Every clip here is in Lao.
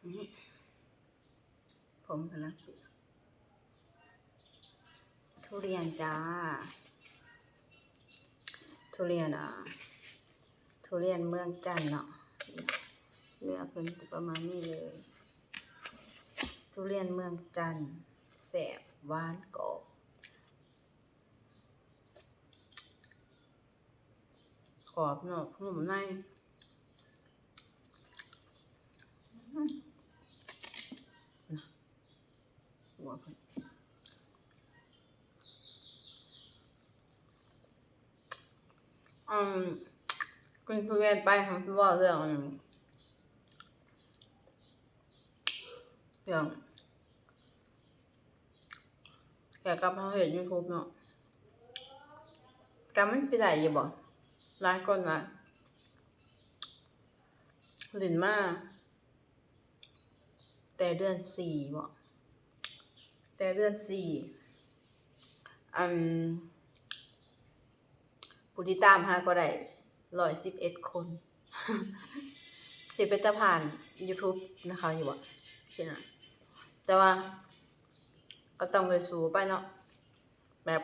ຜົມກຳລັງ ທຸລຽນຈ້າ ທຸລຽນ ອ່າ ທຸລຽນເມືອງຈັນເນາະ ເນື້ອເພິ່ນຈະປະມານນີ້ເລີຍ ທຸລຽນເມືອງຈັນ ແຊບ ຫວານ ກອບ ກອບນອກນຸ່ມໃນ ອືມ ຫົວເພິ່ນ ອືມ ກິນທຸລຽນໄປ ເຮົາຊິເວົ້າເລື່ອງ ເລື່ອງ ກ່ຽວກັບເຮົາເຮັດ YouTube ເນາະ ກະມັນຊິໄດ້ຢູ່ບໍ່? ຫຼາຍຄົນວ່າ ຫຼິ້ນມາແຕ່ເດືອນສີ່ບໍ ແຕ່ເດືອນສີ່ ອັນ ຜູ້ຕິດຕາມຫາກໍໄດ້ຮ້ອຍສິບເອັດຄົນ ຊິເປັນຕາຜ່ານ YouTube ນຳເຂົາຢູ່ບໍ? ຊິນະ ແຕ່ວ່າກໍຕ້ອງໄດ້ສູ້ໄປເນາະ ແບບ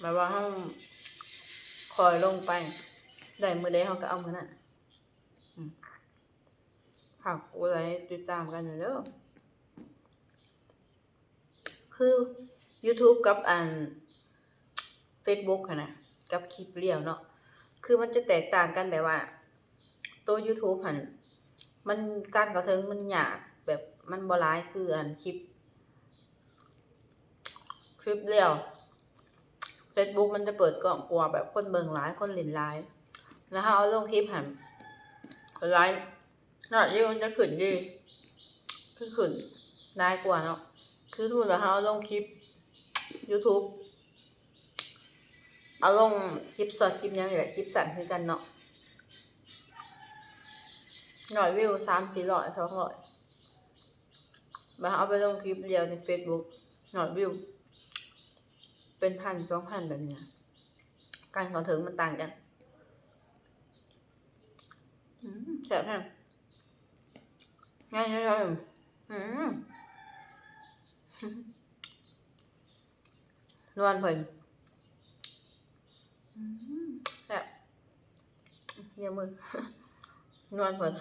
ແບບວ່າເຮົາຄ່ອຍລົງໄປ ໄດ້ມື້ໃດເຮົາກໍເອົາມື້ນັ້ນ ອືມ ຝາກກົດໄລ ຕິດຕາມກັນແດ່ເດີ. ຄື YouTube ກັບ ອັນ Facebook ຫັ້ນນະ ກັບຄລິບລຽວເນາະ ຄືມັນຈະແຕກຕ່າງກັນແບບວ່າ ໂຕ YouTube ຫັ້ນ ມັນ ການເຂົ້າເຖິງມັນຍາກ ແບບມັນບໍ່ຫຼາຍຄື ອັນ ຄລິບ ຄລິບລຽວ Facebook ມັນຈະເປີດກວ້າງກວ່າ ແບບຄົນເບິ່ງຫຼາຍ ຄົນຫຼິ້ນຫຼາຍ ແລ້ວເຮົາເອົາລົງຄລິບຫັ້ນ ຫຼາຍ ຍອດວິວມັນຈະຂຶ້ນດີ ຄືຂຶ້ນຫຼາຍກວ່າເນາະ ຄືສົມມຸດວ່າເຮົາເອົາລົງຄລິບ YouTube ເອົາລົງຄລິບຊອດ ຄລິບຫຍັງນີ້ແຫຼະ ຄລິບສັ້ນຄືກັນເນາະ ຍອດວິວສາມສີ່ຮ້ອຍ ສອງຮ້ອຍ ບາດເຮົາເອົາໄປລົງຄລິບລຽວໃນ Facebook ຍອດວິວເປັນພັນ ສອງພັນ ແບບນີ້ນະ ການເຂົ້າເຖິງມັນຕ່າງກັນ. ອືມ ແຊບແຮງ ງ່າຍໆ ອືມ ນວນເພິ່ນ ອືມ ແຊບ ເລີຍມື ນວນເພິ່ນ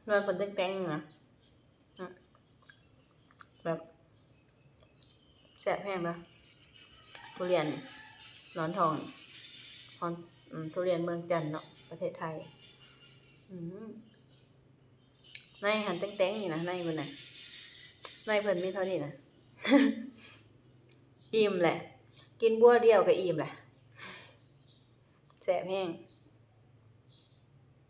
ນວນເພິ່ນແຕ່ງໆ ນະ ອືມ ແບບ ແຊບແຮງເດີ ທຸລຽນໜອນທອງ ຂອງ ອືມ ທຸລຽນເມືອງຈັນເນາະ ປະເທດໄທ ອືມ ໃນຫັ້ນແຕ່ງໆ ນີ້ນະ ໃນເພິ່ນນະ ໃນເພິ່ນມີເທົ່ານີ້ນະ ອີ່ມແຫຼະ ກິນບົວດຽວກໍອີ່ມແຫຼະ ແຊບແຮງ.